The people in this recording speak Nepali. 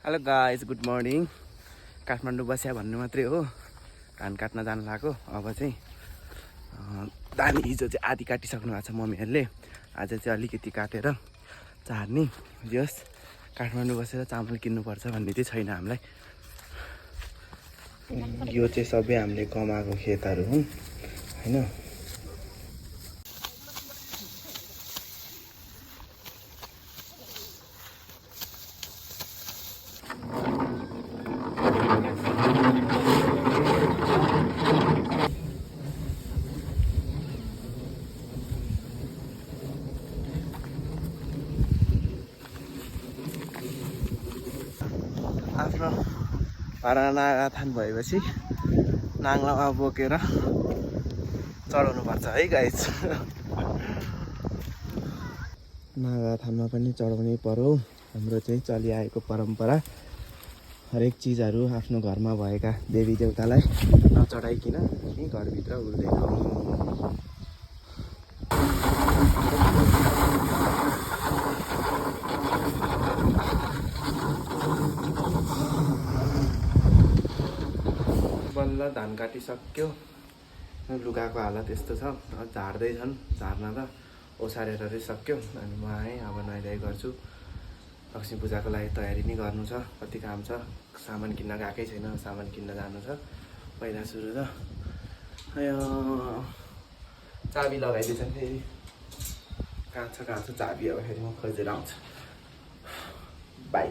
Hello guys good morning. Kathmandu बस्या भन्ने मात्रै हो, धान काट्न जानु लाग्यो। अब चाहिँ धान हिजो चाहिँ आधी काटिसक्नु भएको छ मम्मीहरूले। आज चाहिँ अलिकति काटेर चार्ने। जस काठमाडौँ बसेर चामल किन्नुपर्छ भन्ने चाहिँ छैन हामीलाई। यो चाहिँ सबै हामीले कमाएको खेतहरू हुन् होइन। आफ्नो भाडा नागाथान भएपछि नाङ्लामा बोकेर चढाउनु पर्छ है गाइज। नागाथानमा पनि चढाउनै पर्यो। हाम्रो चाहिँ चलिआएको परम्परा, हरेक चिजहरू आफ्नो घरमा भएका देवी देवतालाई नचढाइकन यहीँ घरभित्र उड्दैनौँ। बल्ल धान काटिसक्यो। लुगाको हालत यस्तो छ, झार्दैछन्। झार्न त ओसारेर चाहिँ सक्यो। अनि म आएँ, अब नुहाइधुवाइ गर्छु। लक्ष्मी पूजाको लागि तयारी नै गर्नु छ, कति काम छ। सामान किन्न गएकै छैन, सामान किन्न जानु छ पहिला सुरु। त चाबी लगाइदिएछन् फेरि। कहाँ छ चाबी, अब फेरि म खोजेर आउँछु। बाई।